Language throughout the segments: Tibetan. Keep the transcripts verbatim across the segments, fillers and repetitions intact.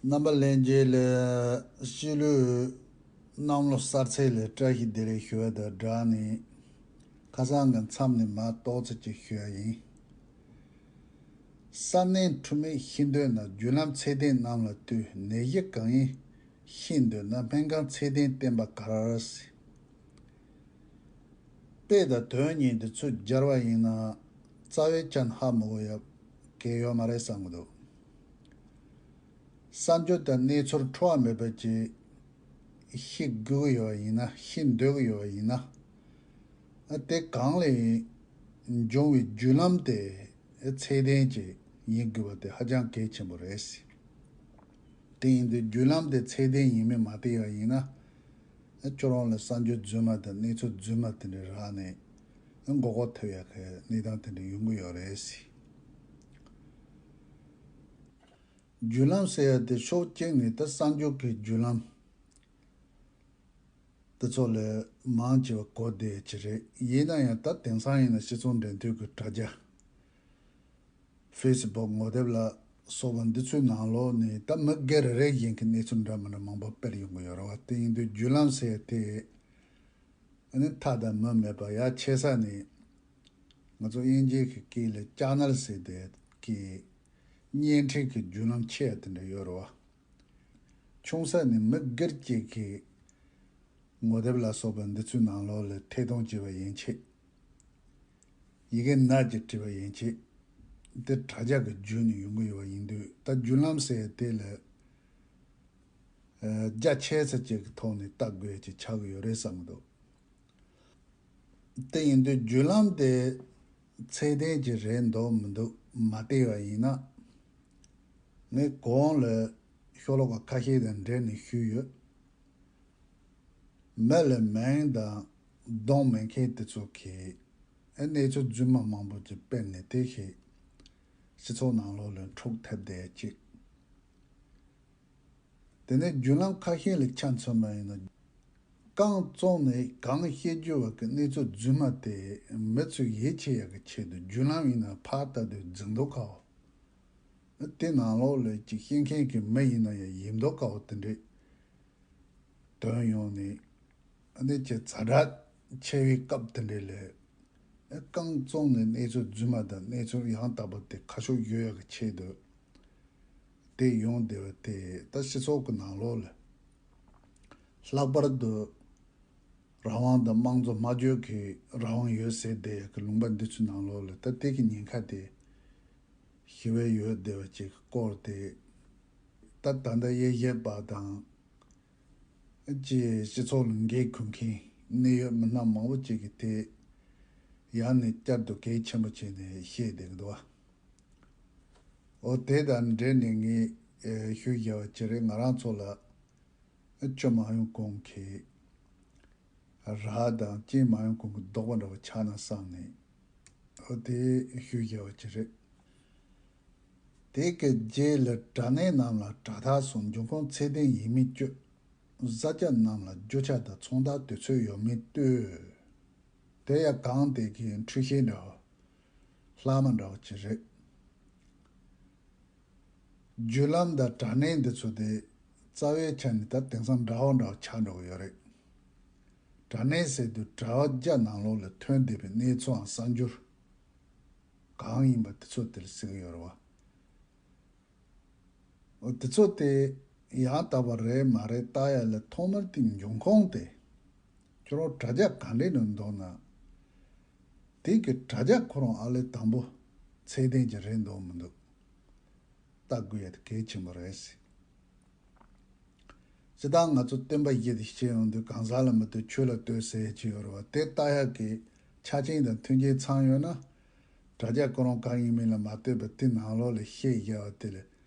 རྣམ་པ་ལྷན་རྒྱས་ལ་སྤྱི་ལོའི་གནམ་ལོ་གསར་ཚེས་ལ་བཀྲ་ཤིས་བདེ་ལེགས་ཞུ་བ་དང་སྦྲགས་ནས། ཁ་སང་གི་མཚམས་ནས་མར་ཏོག་ཙམ་ཅིག་ཞུ་བ་ཡིན། ས་གནས་འཁྲུལ་མེད་ཤེས་འདོད་ན། རྒྱུད་ལམ་ཚད་ལྡན་རྣམས་ལ་ལྟོས། ནད་གཞི་གང་ཡིན་ཤེས་འདོད་ན། སྨན་ཁང་ཚད་ལྡན་བསྟེན་པ་གལ། དཔེ་དང་དོན་གཉིས་འདི་ཚོ་སྦྱར་བ་ཡིན་ན། རྩ་བའི་ཆ་ནས་ཧ་མ་གོ་ཡ་གང་ཡོད་མ་རེད་བསམ་གྱི་འདུག་གསར་འགྱུར་དང་གནས་ཚུལ་འཁྲུལ་བ་མེད་པ་ཅིག་ཤེས་དགོས་ཀྱི་ཡོད་པ་ཡིན་ན། ཤེས་འདོད་ཀྱི་ཡོད་པ་ཡིན་ན། ཨ་དེ་གང་ལས་འབྱུང་བའི་རྒྱུ་ལམ་དེ་ཚད་ལྡན་ཅིག་ཡིན་དགོས་པ་དེ་ཧ་ཅང་གལ་ཆེན་པོ་རེད། དེ་ཡིན་དུས་རྒྱུ་ལམ་དེ་ཚད་ལྡན་ཡིན་མིན་མ་བལྟས་པ་ཡིན་ན། ཨ་ཁྱོད་རང་ལ་གསར་འགྱུར་རྫུན་མ་དང་གནས་ཚུལ་རྫུན་མ་དེ་འདྲ་རག་ནས་མགོ་སྐོར་ཐེབས་ཡག་གི་གནས་སྟངས་དེ་འདྲ་ཡོང་གི་ཡོད་རེད། རྒྱུ་ལམ་ཟེར་ཡ་དེ་ཕྱོགས་གཅིག་ནས་ད་གསར་འགྱུར་གྱི་རྒྱུ་ལམ་དེ་ཚོ་ལས་མང་ཆེ་བ་གོ་བསྡད་ཀྱི་རེད། ཡིན་ན་ཡང་ད་དེང་སང་ཡིན་ན་སྤྱི་ཚོགས་འབྲེལ་མཐུད་ཀྱི་དྲ་རྒྱ། ཕེ་སི་བུག་ངོ་དེབ་ལ་སོགས་པ་འདི་ཚོའི་ནང་ལོགས་ནས་ད་མི་སྒེར་རེ་རེ་བཞིན་གྱི་གནས་ཚུལ་འདྲ་མི་འདྲ་མང་པོ་སྤེལ་ཡོང་གི་ཡོད་རེད་བ། དེ་ཡིན་དུས་རྒྱུ་ལམ་ཟེར་ཡ་དེ་ཨ་ནི་མཐའ་དང་མུ་མེད་པ། ཡ་ཆེ་ས་ནས་ང་ཚོ་དབྱིན་ཇིའི་གི་སྐད་ལ་ཅེ་ནལ་ཟེར་དེ་གི་བརྙན་འཕྲིན་གྱི་རྒྱུ་ལམ་ཆེ་ཡ་དེ་འདྲ་ཡོད་རེད་བ། ཆུང་ས་ནས་མི་སྒེར་གཅིག་གི་ངོ་དེབ་ལ་སོགས་པ་འདི་ཚོའི་ནང་ལོགས་ལ་ཐད་གཏོང་བྱས་པ་ཡན་ཆད། ཡི་གེ་ནག་ཅིག་བྲིས་པ་ཡན་ཆད། དེ་དྲ་རྒྱ་གི་བརྒྱུད་ནས་ཡོང་གི་ཡོད་པ་ཡིན་དུས། ད་རྒྱུ་ལམ་ཟེར་ཡ་དེ་ལ་ཨ་རྒྱ་ཆེ་ས་ཅིག་གི་ཐོག་ནས་ལྟ་དགོས་ཡ་ཅིག་ཆགས་ཀྱི་ཡོད་རེད་བསམ་གྱི་འདུག་དེ་ཡིན་དུས་རྒྱུ་ལམ་དེ་ཚད་ལྡན་ཅིག་རེད་འདུག་མི་འདུག་མ་བལྟས་པ་ཡིན་ན། ངས་གོང་ལ་ཤོ་ལོ་ཀ་ཁ་ཤས་དང་འབྲེལ་ནས་ཞུས་ཡོད། མི་ལ་མིང་དང་གདོང་མེད་མཁན་དེ་ཚོ་གིས་ཨ་གནས་ཚུལ་རྫུན་མ་མང་པོ་ཅིག་སྤེལ་ནས་དེ་བཞིན་སྤྱི་ཚོགས་ནང་ལོགས་ལ་འཁྲུག་ཐེབས་བསྡད་ཅིག་དེ་ནས་རྒྱུ་ལམ་ཁ་ཤས་ལ་ཆ་མཚོན་པ་ཡིན་ན། རྐང་བཙུགས་ནས་གང་བཤད་རྒྱུ་བ་གི་གནས་ཚུལ་རྫུན་མ་དེ་མི་ཚོས་ཡིད་ཆེས་ཡག་གི་ཆེད་དུ། རྒྱུ་ལམ་ཡིན་ན་ཕར་ལྟ་དུས་འཛིན་མདོག་ཁ་པོ། དེ་ནང་ལོགས་ལ་ཅིག་བཤད་མཁན་གྱི་མི་ཡིན་ན་ཡང་ཡིད་མདོག་ཁ་པོ་དེ་འདྲས་དོན་ཡོང་ནས། ཨ་ནི་ཅིག་ཛ་དྲག་ཆེ་བའི་སྐབས་དེ་འདྲས་ལ། ཨ་རྐང་བཙུགས་ནས་གནས་ཚུལ་རྫུན་མ་དང་གནས་ཚུལ་ཡང་དག་པ་དེ་ཁ་ཕྱོགས་ཡོད་ཡག་གི་ཆེད་དུ། དེ་ཡོང་བསྡད་པ་དེ་ད་སྤྱི་ཚོགས་ཀྱི་ནང་ལོགས་ལ་ལྷག་པར་དུ་རང་དབང་དང་དམངས་གཙོ་སྨྲ་བརྗོད་ཀྱི་རང་དབང་ཡོད་ཟེར་བསྡད་ཡག་གི་ལུང་པ་འདི་ཚོའི་ནང་ལོགས་ལ་ད་དེ་གི་ཉེན་ཁ་དེ་ཞི་བའི་ཡོད་བསྡད་པ་ཅིག་སྐོར་དེ། ད་ད་ལྟ་དབྱེ་ཞིབ་པ་དང་། ཅེས་སྤྱི་ཚོགས་ལ་འགན་འཁུར་མཁན་གནད་ཡོད་མི་སྣ་མང་པོ་ཅིག་གིས་དེ་ཡང་ནས་བསྐྱར་དུ་གལ་ཆེན་པོ་བྱས་ནས་བཤད་བསྡད་ཀྱི་འདུག་བ། འོ་དེ་དང་འབྲེལ་ནས་ངས་ཨེ་ཞུ་བཞག་པ་ཅིག་རེད། ང་རང་ཚོ་ལ་ཨེ་ཆུ་མ་ཡོང་གོང་གི་རག་དང་རྐྱེན་མ་ཡོང་གོང་གི་ལྡོག་པ་འདྲ་བོ་ཆགས་ན་བསམ་ནས། འོ་དེ་ཞུ་བཞག་པ་ཅིག་རེད། དེ་གི་རྗེས་ལ་དྲ་གནས་རྣམས་ལ་དྲ་ཐག་སོགས་འབྱུང་ཁུངས་ཚད་ལྡན་ཡིན་མིན་དཔྱོད། བཟའ་བཅའ་རྣམས་ལ་རྒྱུ་ཆ་དང་ཚོང་རྟགས་དུས་ཚོད་ཡོད་མེད་ལྟོས། དེ་ཡང་གང་དེ་གའི་འཕྲུལ་ཤེས་འདྲ་བོ། ལྷག་མ་འདྲ་བོ་ཅིག་རེད། བརྒྱུད་ལམ་དང་དྲ་གནས་འདི་ཚོ་དེ་རྩ་བའི་ཆ་ནས་ད་དེང་སང་འདྲ་བོ་འདྲ་བོ་ཆགས་འགྲོ་གི་ཡོད་རེད། དྲ་གནས་ཟེར་དུས་དྲ་རྒྱ་ནང་ལོགས་ལ་ཐོན་བསྡད་པའི་གནས་ཚུལ་འམ་གསར་འགྱུར་གང་ཡིན་པ་དེ་ཚོ་དེ་ལ་ཟེར་གི་ཡོད་རེད་བ། འོ་དེ་ཚོ་དེ་ཡང་དག་པ་རེད་མ་རེད་ལྟ་ཡ་ལ་ཐོག་མར་དེ་འབྱུང་ཁུངས་དེ་ཁྱོད་རང་དྲ་རྒྱ་ག་འདྲས་ནས་འདོན་ན། དེ་གི་དྲ་རྒྱ་ཁོ་རང་ཨ་ལས་དང་པོ་ཚད་ལྡན་གྱི་རེད་འདུག་མི་འདུག་ལྟ་དགོས་ཡ་དེ་གལ་ཆེན་པོ་རེད། སྤྱིར་བཏང་ང་ཚོ་སྟོན་པ་བཞི་དེ་བཤད་ཡོང་དུས་གང་ཟག་ལ་མི་ལྟོས་ཆོས་ལ་ལྟོས་ཟེར་ཡ་ཅིག་ཡོད་རེད་བ། དེ་ལྟ་ཡག་གི་ཆ་རྐྱེན་དང་མཐུན་རྐྱེན་ཚང་ཡོད་ན། དྲ་རྒྱ་ཁོ་རང་གང་ཡིན་མིན་ལ་མ་ལྟོས་པར་དེ་ནང་ལོགས་ལ་བཤད་བཞག་པ་དེ་ལ་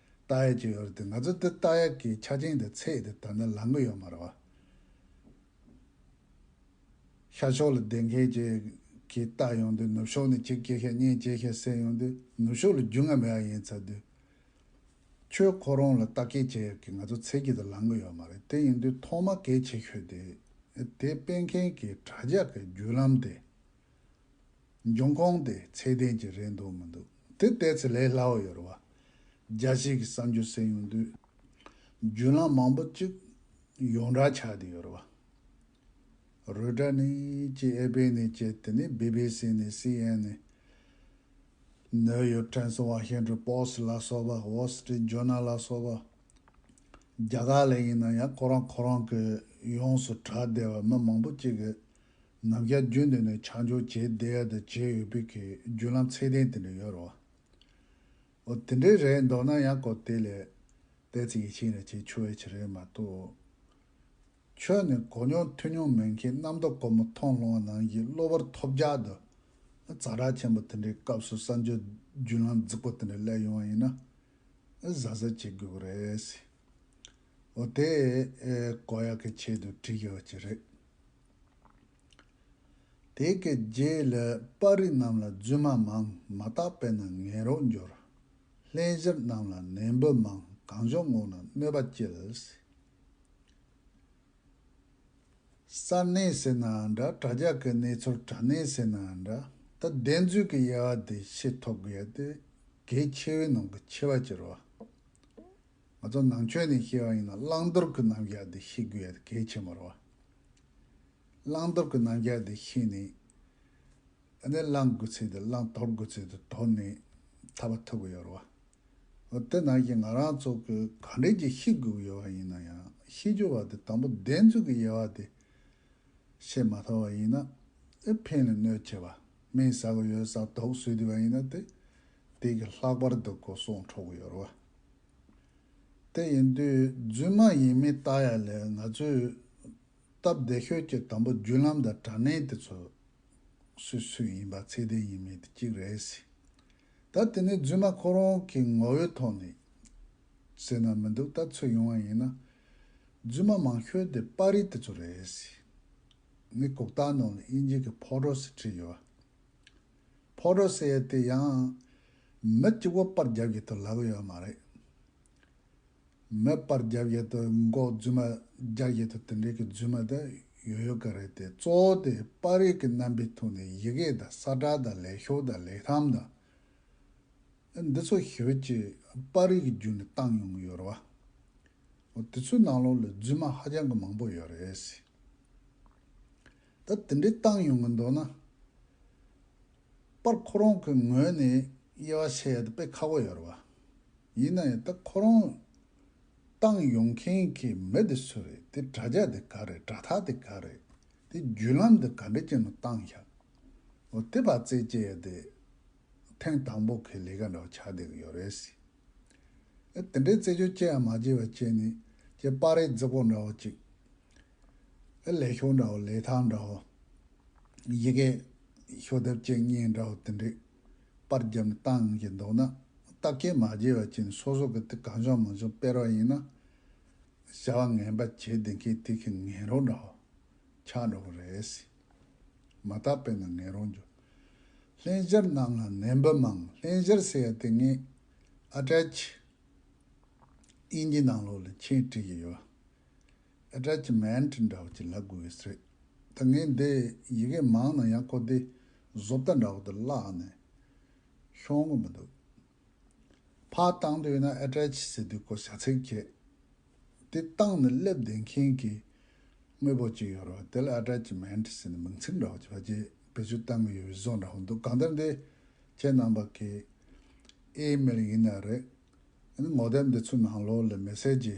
ལྟ་ཡ་ཅིག་ཡོད་རེད་དེ། ང་ཚོ་དེ་ལྟ་ཡག་གི་ཆ་རྐྱེན་དང་ཚད་དེ་ད་ནི་ལང་གི་ཡོད་མ་རེད་བ། ཤར་ཕྱོགས་ལ་བསྡད་མཁན་ཅིག་གིས་ལྟ་ཡོང་དུས་ནུབ་ཕྱོགས་ནས་ཅིག་སྐད་ཤད་སྙན་ཅིག་ཤད་ཟེར་ཡོང་དུས་ནུབ་ཕྱོགས་ལ་རྒྱུས་མངའ་མེད་པ་ཡིན་ཚར་དུས། ཆོས་ཁོ་རང་ལ་ལྟ་སྐྱེལ་བྱེད་ཡག་གི་ང་ཚོ་ཚད་ཀྱི་དང་ལང་གི་ཡོད་མ་རེད། དེ་ཡིན་དུས་ཐོག་མ་གལ་ཆེ་ཤོས་དེ་དེ་སྤེལ་མཁན་གྱི་དྲ་རྒྱ་གི་བརྒྱུད་ལམ་དེ། འབྱུང་ཁུངས་དེ་ཚད་ལྡན་གྱི་རེད་འདུག་མི་འདུག་དེ་བལྟས་ཚེ་ལས་སླ་བོ་ཡོད་རེད་བ། རྒྱལ་སྤྱིའི་གསར་འགྱུར་ཟེར་ཡོང་དུས། བརྒྱུད་ལམ་མང་པོ་ཅིག་ཡོངས་གྲགས་ཆགས་བསྡད་ཡོད་རེད་བ། རོའི་ཊར་ནས་ཅིག་ཨེ་པི་ནས་ཅིག་དེ་ནས་བྷི་བྷི་སི་ནས་སི་ཨེན་ཨེན་ནས་ནིའུ་ཡོག་ཊའིམ་སི་ཝ་ཤིང་ཊོན་པོ་སི་ཊི་ལ་སོགས་པ་ཝོལ་སི་ཊི་རི་ཊི་ཇོར་ནལ་ལ་སོགས་པ་རྒྱ་གར་ལ་ཡིན་ན་ཡང་ཁོ་རང་ཁོ་རང་གི་ཡོངས་སུ་གྲགས་བསྡད་པ་མི་མང་པོ་ཅིག་གིས་ནམ་རྒྱུན་རྒྱུན་དུ་ནས་ཆ་འཇོག་བྱས་བསྡད་ཡ་དང་བྱས་ཡོད་པའི་གི་བརྒྱུད་ལམ་ཚད་ལྡན་དེ་འདྲ་ཡོད་རེད་བ། འོ་དེ་འདྲའི་རེད་འདུག་ན་ཡང་ཁོ་དེ་ལས་ཏོག་ཙམ་ཡིད་ཆེས་ནས་བྱེད་ཆོག་ཡ་ཅིག་རེད་མ་གཏོགས། ཁྱོད་ནི་གོ་མྱོང་ཐོས་མྱོང་མེད་མཁན་རྣམ་རྟོག་སྒོར་མོ་མཐོང་ལོང་བ་ནང་བཞིན་གློ་བུར་ཐོལ་རྒྱག་ཏུ་ཛ་དྲག་ཆེན་པོ་དེ་འདྲའི་སྐབས་སུ་གསར་འགྱུར་བརྒྱུད་ལམ་རྫིག་པོ་དེ་འདྲ་སླེབས་ཡོང་བ་ཡིན་ན་གཟབ་གཟབ་བྱེད་དགོས་ཀྱི་རེད། འོ་དེ་གོ་ཡག་གི་ཆེད་དུ་བྲིས་ཡོད་ཅིག་རེད། དེ་གི་རྗེས་ལ་པར་རིས་རྣམས་ལ་རྫུན་མ་མང་། མ་བརྟགས་པས་ན་ངན་རོགས་འབྱོར། ལྷན་སྦྱར་རྣམས་ལ་ནན་འབུ་མང་། གང་བྱུང་ངོ་ན་གནོད་པ་སྐྱེལ། གསར་གནས་ཟེར་ན་འདྲ། དྲ་རྒྱ་གི་གནས་ཚུལ་དྲ་གནས་ཟེར་ན་འདྲ། ད་བདེན་རྫུན་གྱི་དབྱེ་བ་དེ་ཤེས་ཐུབ་དགོས་ཡ་དེ་གལ་ཆེ་བའི་ནང་གི་ཆེ་བ་ཅིག་རེད་བ། ང་ཚོ་ནང་ཆོས་ནས་བཤད་པ་ཡིན་ན་བླང་དོར་གྱི་རྣམ་གཞག་འདི་ཤེས་དགོས་ཡ་དེ་གལ་ཆེན་པོ་རེད་བ། བླང་དོར་གྱི་རྣམ་གཞག་འདི་ཤེས་ནས་ཨ་ནི་བླང་དགོས་ཚད་དེ་བླང་། དོར་དགོས་ཚད་དེ་དོར་ནས་ཐར་པ་ཐོབ་ཀྱི་ཡོད་རེད་བ། འོ་དེ་ནང་བཞིན་ང་རང་ཚོ་གི་ག་འདྲས་ཀྱི་ཤེས་དགོས་ཀྱི་ཡོད་པ་ཡིན་ན་ཡང་ཤེས་རྒྱུ་བ་དེ་དང་པོ་བདེན་རྫུན་གྱི་དབྱེ་བ་དེ་ཤེས་མ་ཐུབ་པ་ཡིན་ན་ཨེ་ཕན་ལ་གནོད་ཆེ་བ། སྨན་ཟ་གི་ཡོད་ཟ་དོགས་ཟོས་བསྡད་པ་ཡིན་ན་དེ་དེ་གི་ལྷག་པར་དུ་གོ་སོང་འཕྲོག་གི་ཡོད་རེད་བ། དེ་ཡིན་དུས་རྫུན་མ་ཡིན་མིན་བལྟ་ཡ་ལས་ང་ཚོས་སྟབས་བདེ་ཤོས་ཀྱི་དང་པོ་བརྒྱུད་ལམ་དང་དྲ་གནས་དེ་ཚོ་སུ་སུ་ཡིན་པ་ཚད་ལྡན་ཡིན་མིན་དེ་གཅིག་རེད་ཟེར། ད་དེ་ནས་རྫུན་མ་ཁོ་རང་གི་ངོ་བོའི་ཐོག་ནས་ཟེར་ན་མི་འདུག་ད་ཚུར་ཡོང་བ་ཡིན་ན་རྫུན་མ་མང་ཤོས་དེ་པར་རིས་དེ་ཚོ་རེད་ཟེར། ངས་གོ་བརྡ་ནང་ལ་དབྱིན་ཇི་གི་ཕོ་ཊོ་ཟེར་བྲིས་ཡོད། ཕོ་ཊོ་ཟེར་ཡ་དེ་ཡང་མི་གཅིག་པོ་པར་རྒྱབ་ཀྱི་དེ་ལབ་ཀྱི་ཡོད་མ་རེད། མི་པར་རྒྱབ་ཡས་དང་མགོ་རྫུན་མ་རྒྱག་ཡས་དང་དེ་འདྲའི་གི་རྫུན་མ་དེ་ཡོད་ཡོད་ག་རེད་དེ། གཙོ་བོ་དེ་པར་རིས་ཀྱི་རྣམ་པའི་ཐོག་ནས་ཡི་གེ་དང་ས་བཀྲ་དང་ལས་ཤོག་དང་ལས་ཐམ་དང་འདི་ཚོ་ཞེ་པོ་ཅིག་པར་རིས་ཀྱི་བརྒྱུད་ནས་བཏང་ཡོང་གི་ཡོད་རེད་བ། འོ་དེ་ཚོའི་ནང་ལོགས་ལ་རྫུན་མ་ཧ་ཅང་གི་མང་པོ་ཡོད་རེད། ད་དེ་འདྲའི་བཏང་ཡོང་གི་འདུག་ན། པར་ཁོ་རང་གི་ངོས་ནས་དབྱེ་བ་ཕྱེ་ཡ་དེ་དཔེ་ཁག་པོ་ཡོད་རེད་བ། ཡིན་ན་ཡང་ད་ཁོ་རང་བཏང་ཡོང་མཁན་གྱི་མི་དེ་སུ་རེད། དེ་དྲ་རྒྱ་དེ་ག་རེད། དྲ་ཐག་དེ་ག་རེད། དེ་བརྒྱུད་ལམ་དེ་ག་འདྲ་ཅིག་ནས་བཏང་ཤག་འོ་དེ་ཕར་རྩད་བཅད་ཡ་དེ་ཐེངས་དང་པོ་གི་ལས་ཀ་འདྲ་བོ་ཆགས་བསྡད་ཀྱི་ཡོད་རེད་ཟེར། ཨེ་དེ་འདྲའི་རྩད་གཅོད་བྱེད་ཡ་མ་བྱས་པ་བྱས་ནས་ཀྱི་པར་རིས་རྫིག་པོ་འདྲ་བོ་ཅིག་ཨེ་ལས་ཤོག་འདྲ་བོ། ལས་ཐམ་འདྲ་བོ། ཡི་གེ་ཤོག་ལྡེབ་གཅིག་གཉིས་འདྲ་བོ་དེ་འདྲའི་པར་བརྒྱབ་ནས་བཏང་གི་འདུག་ན། བརྟག་དཔྱད་མ་བྱས་པ་བྱས་ནས་སོ་སོ་གི་དེ་གང་བྱུང་མང་བྱུང་སྤེལ་བ་ཡིན་ན། བྱ་བ་ངན་པ་བྱེད་བསྡད་མཁན་དེ་གི་ངན་རོགས་འདྲ་བོ་ཆགས་འགྲོ་གི་རེད་ཟེར། མ་བརྟགས་པས་ན་ངན་རོགས་འབྱུང་། ལྷན་སྦྱར་རྣམས་ལ་ནན་པོ་མང་། ལྷན་སྦྱར་ཟེར་ཡ་དེ་ངས་ཨ་ཊེཆ་དབྱིན་ཇི་ནང་ལོགས་ལ་མཆན་བྲིས་ཀྱི་ཡོད། ཨ་ཊེཆ་མེན་ཊི་འདྲ་བོ་ཅིག་ལབ་དགོས་ཀྱི་རེད། ད་ངས་འདི་ཡི་གེ་མང་ན་ཡང་ཁོ་དེ་བཟོ་ལྟ་འདྲ་བོ་དེ་བརླག་ནས་ཤོང་གི་མི་འདུག་ཕར་བཏང་འདོད་ན་ཨ་ཊེཆ་ཟེར་དུས་ཁོ་བྱ་ཚིག་བྱས། དེ་བཏང་ནས་སླེབས་བསྡད་མཁན་གྱི་དངོས་པོ་ཅིག་ཡོད་རེད་བ། དེ་ལ་ཨ་ཊེཆ་མེན་ཊི་ཟེར་ནས་མིང་ཚིག་འདྲ་བོ་ཅིག་ཕལ་ཆེར་བེད་སྤྱོད་བཏང་གི་ཡོད་པའི་བཟོ་འདྲ་བོ་འདུག་གང་ལྟར་འདི་ཁྱེད་རྣམ་པ་གི་ཨི་མེལ་ཡིན་ན་རེད། ཨ་ནི་ངོ་དེབ་འདི་ཚོའི་ནང་ལོགས་ལ་མེ་སེ་ཇི་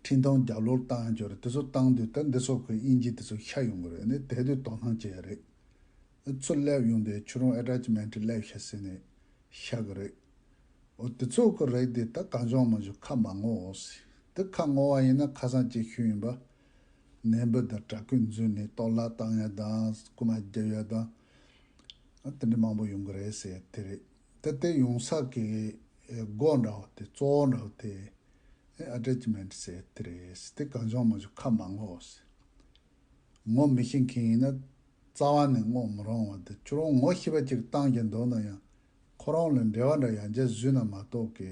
འཕྲིན་ཐུང་རྒྱབ་ལོགས་བཏང་ཡང་ཆོག་རེད། དེ་ཚོ་བཏང་དུས་ད་འདི་ཚོ་གི་དབྱིན་ཇི་དེ་ཚོ་ཤར་ཡོང་གི་རེད། ཨ་ནི་དེ་དུས་དོ་སྣང་བྱེད་ཡ་རེད། ཚུར་སླེབས་ཡོང་དུས་ཁྱོད་རང་ཨེ་ཊེཆ་མེན་ཊི་སླེབས་ཤག་ཟེར་ནས་བཞག་གི་རེད། འོ་དེ་ཚོ་གི་རིགས་དེ་ད་གང་བྱུང་མང་བྱུང་ཁ་མ་ངོ་འོ་ཟེར། དེ་ཁ་ངོ་བ་ཡིན་ན་ཁ་སང་ཅིག་ཞུས་ཡིན་པ། ནན་པོ་དང་དྲ་སྐུད་འཛུལ་ནས་གཏོར་བརླག་བཏང་ཡ་དང་རྐུ་མ་རྒྱབ་ཡ་དང་། ཨ་དེ་འདྲ་མང་པོ་ཡོང་གི་རེད་ཟེར་དེ་རེད། ད་དེ་ཡོང་ས་གི་སྒོ་འདྲ་བོ་དེ། གཙོ་བོ་འདྲ་བོ་དེ་ཨེ་ཨེ་ཊེཆ་མེན་ཊི་ཟེར་དེ་རེད་ཟེར། དེ་གང་བྱུང་མང་བྱུང་ཁ་མ་ངོ་འོ་ཟེར། ངོ་མི་ཤེས་མཁན་ཡིན་ན་རྩ་བ་ནས་ངོ་མི་རུང་བ་དེ། ཁྱོད་རང་ངོ་ཤེས་པ་ཅིག་བཏང་གི་འདུག་ན་ཡང་ཁོ་རང་ལ་འབྲེལ་བ་འདྲ་ཡང་བསྐྱར་བཟོས་ན་མ་གཏོགས་ཀི་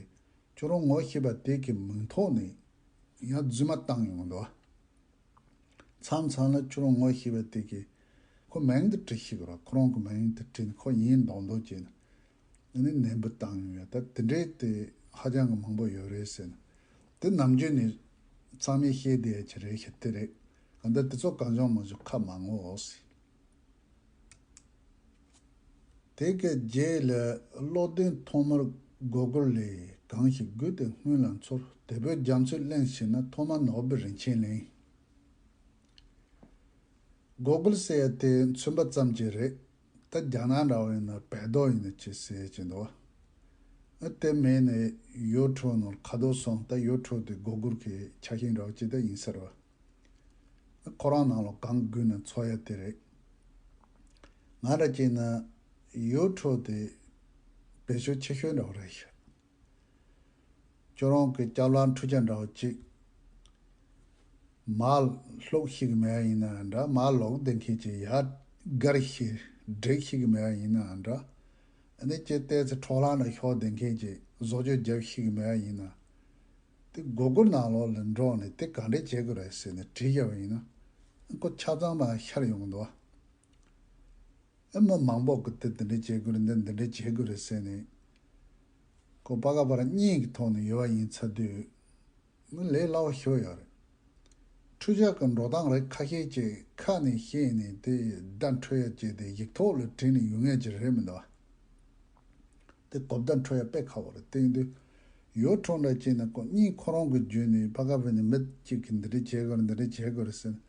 ཁྱོད་རང་ངོ་ཤེས་པ་དེ་གི་མིང་ཐོག་ནས་ཡང་རྫུན་མ་བཏང་ཡོང་འདུག་མཚམས་མཚམས་ལ་ཁྱོད་རང་ངོ་ཤེས་པ་དེ་གི་ཁོ་མིང་དེ་བྲིས་ཤིག་ར། ཁོ་རང་གི་མིང་དེ་བྲིས་ནས་ཁོ་ཡིན་མདོག་མདོག་བྱས་ནས། ཨ་ནི་ནན་པོ་བཏང་ཡོང་ཡ། ད་དེ་འདྲའི་དེ་ཧ་ཅང་གི་མང་པོ་ཡོད་རེད་ཟེར་ན། དེ་ནམ་རྒྱུན་ནས་ཚང་མས་བཤད་བསྡད་ཡ་ཅིག་རེད་ཤག་དེ་རེད། གང་ལྟར་དེ་ཚོ་གང་བྱུང་མང་བྱུང་ཁ་མ་ངོ་ཟེར། དེ་གི་རྗེས་ལ་བློ་ལྡན་ཐོག་མར་སྒོར་སྒོར་ལས་གང་ཞིག་དགོས་ཏེ་སྔོན་ལ་འཚོལ། དེ་བོད་རྒྱ་མཚོའི་གླིང་ཞིག་ན་ཐོག་མར་ནོར་བུའི་རིན་ཆེན་གླིང་། སྒོར་སྒོར་ཟེར་ཡ་དེ་མཚོན་པ་ཙམ་གྱིས་རེད། ད་རྒྱ་ནག་འདྲ་བོ་ཡིན་ན་བལ་རྡོ་ཡིན་ན་ཅི་ཟེར་གྱི་འདུག་བ། ཨ་དེ་མིན་ནས་ཡུལ་གྲུ་ནང་ཁ་དོག་སོང་ད་ཡུལ་གྲུ་དེ་སྒོར་སྒོར་གྱི་ཆ་ཤས་འདྲ་བོ་ཅིག་ད་ཡིན་ས་རེད་བ། ཁོ་རང་ནང་ལོགས་གང་དགོས་ན་འཚོལ་ཡ་དེ་རེད། ང་ར་བྱས་ན་ཡུལ་གྲུ་དེ་བེད་སྤྱོད་ཆེ་ཤོས་འདྲ་བོ་རེད་ཤག་ཁྱོད་རང་གི་སྐྱབས་ལ་འཕྲུལ་ཆས་འདྲ་བོ་ཅིག་མར་ལྷུག་ཤེས་གི་མེད་ཡ་ཡིན་ན་འདྲ། མར་ལོག་བསྡད་མཁན་ཅིག་ཡར་སྒར་ཤེས་འགྲིག་ཤེས་གི་མེད་ཡ་ཡིན་ན་འདྲ། ཨ་ནི་ཅིག་ལྟས་ཚེ་འཕྲོ་ལ་འདྲ་ཤོར་བསྡད་མཁན་ཅིག་བཟོ་བཅོས་རྒྱབ་ཤེས་གི་མེད་ཡ་ཡིན་ན། དེ་སྒོར་སྒོར་ནང་ལོགས་ལ་འགྲོ་ནས་དེ་ག་འདྲས་བྱེད་དགོས་རེད་ཟེར་ནས་དྲིས་བཞག་པ་ཡིན་ན། ཁོ་ཆ་ཚང་མ་ཤར་ཡོང་གི་འདུག་བ། ཨེ་མི་མང་པོ་གི་དེ་འདི་འདྲས་བྱེད་དགོས་རེད། འདི་འདི་འདྲས་བྱེད་དགོས་རེད་ཟེར་ནས། ཁོ་པ་ག་པར་གཉིས་ཀྱི་ཐོག་ནས་ཡོད་པ་ཡིན་ཚར་དུས། མི་ལས་སླ་བོ་ཞིག་ཡོད་རེད། འཕྲུལ་ཆས་ཀྱི་འགྲོ་སྟངས་རིགས་ཁ་ཤས་ཅིག་ཁ་ནས་བཤད་ནས་དེ་བརྡ་འཕྲོད་ཡ་བྱས་ཏེ་ཡིག་ཐོག་ལ་བྲིས་ནས་ཡོང་ཡ་ཅིག་རེད་མི་འདུག་བ། དེ་གོ་བརྡ་འཕྲོད་ཡ་དཔེ་ཁག་པོ་རེད། དེ་ཡིན་དུས་ཡུལ་གྲུ་འདྲ་བྱས་ན་ཁོ་གཉིས་ཁོ་རང་གི་བརྒྱུད་ནས་ཕ་ག་བོད་ནས་མི་གཅིག་གིས་འདི་འདྲ་བྱེད་དགོས་རེད། འདི་འདྲ་བྱེད་དགོས་རེད་ཟེར་ནས་